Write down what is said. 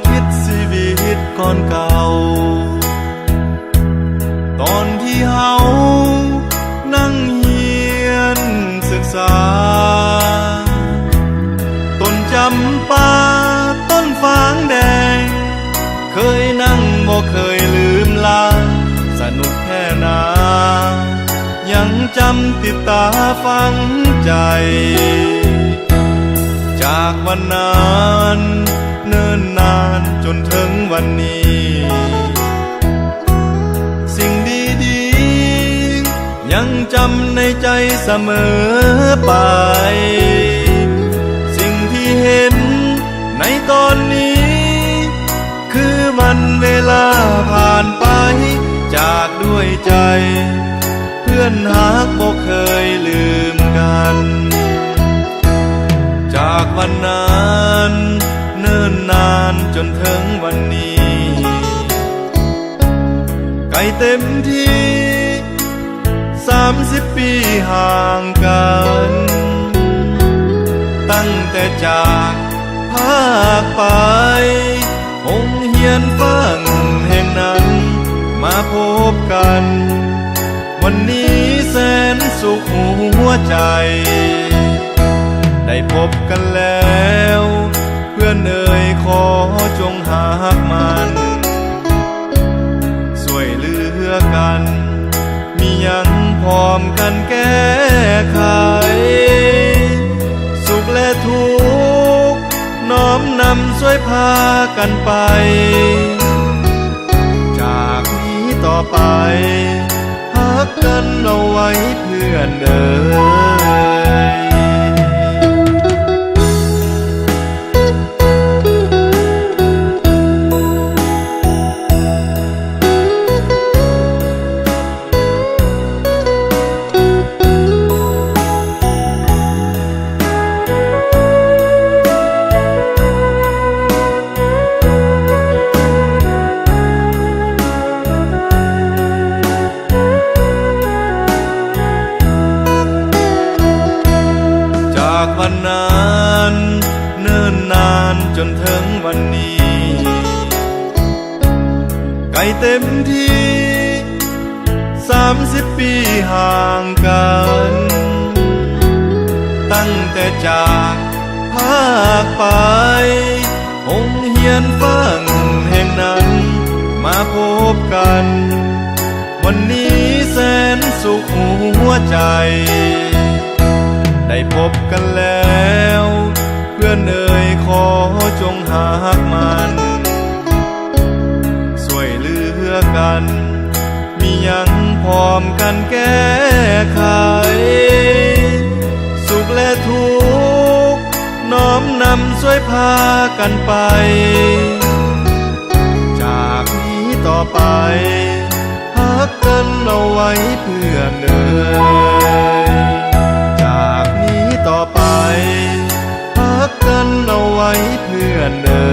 ຄິດຊີວິດກ່ອນເກົ່າ ຕອນທີ່ເຮົານັ່ງຮຽນສຶກສາ ຕົ້ນຈຳປາ ຕົ້ນຟາງແດງ ເຄີຍນັ່ງບໍ່ເຄີຍລືມລາ ສະໜຸກແທ້ນາ ຍັງຈຳຕິດຕາຝັງໃຈ ຈາກວັນນັ້ນເນີ່ນນານຈົນເຖິງວັນນີ້ ສິ່ງດີໆ ຍັງຈຳໃນໃຈສະເໝີໄປ ສິ່ງທີ່ເຫັນໃນຕອນນີ້ ຄືວັນເວລາຜ່ານໄປຈາກດ້ວຍໃຈ ເພື່ອນຮັກບໍ່ເຄີຍລືມກັນ ຈາກວັນນັ້ນເນີ່ນນານຈົນເຖິງວັນນີ້ ໃກ້ເຕັມທີ່ ສາມສິບປີຫ່າງກັນ ຕັ້ງແຕ່ຈາກພາກໄປ ໂຮງຮຽນຝຣັ່ງແຫ່ງນັ້ນມາພົບກັນ ວັນນີ້ແສນສຸກຫົວໃຈ ໄດ້ພົບກັນແລ້ວ ເພື່ອນເອີຍ ຂໍຈົ່ງຮັກໝັ້ນ ຊ່ວຍເຫຼືອກັນ ມີຫຍັງພ້ອມກັນແກ້ໄຂ ສຸກແລະທຸກ ນ້ອມນຳຊ່ວຍພາກັນໄປ ຈາກນີ້ຕໍ່ໄປ ຮັກກັນເອົາໄວ້ເພື່ອນເອີຍ ຈາກວັນນັ້ນເນີ່ນນານຈົນເຖິງວັນນີ້ ໃກ້ເຕັມທີ່ ສາມສິບປີຫ່າງກັນ ຕັ້ງແຕ່ຈາກພາກໄປ ໂຮງຮຽນຝຣັ່ງແຫ່ງນັ້ນມາພົບກັນ ວັນນີ້ແສນສຸກຫົວໃຈ ໄດ້ພົບກັນແລ້ວ ເພື່ອນເອີຍ ຂໍຈົ່ງຮັກໝັ້ນ ຊ່ວຍເຫຼືອກັນ ມີຫຍັງພ້ອມກັນແກ້ໄຂ ສຸກແລະທຸກ ນ້ອມນຳຊ່ວຍພາກັນໄປ ຈາກນີ້ຕໍ່ໄປ ຮັກກັນເອົາໄວ້ເພື່ອນເອີຍ ຈາກນີ້ຕໍ່ໄປ ຮັກກັນເອົາໄວ້ເພື່ອນເອີ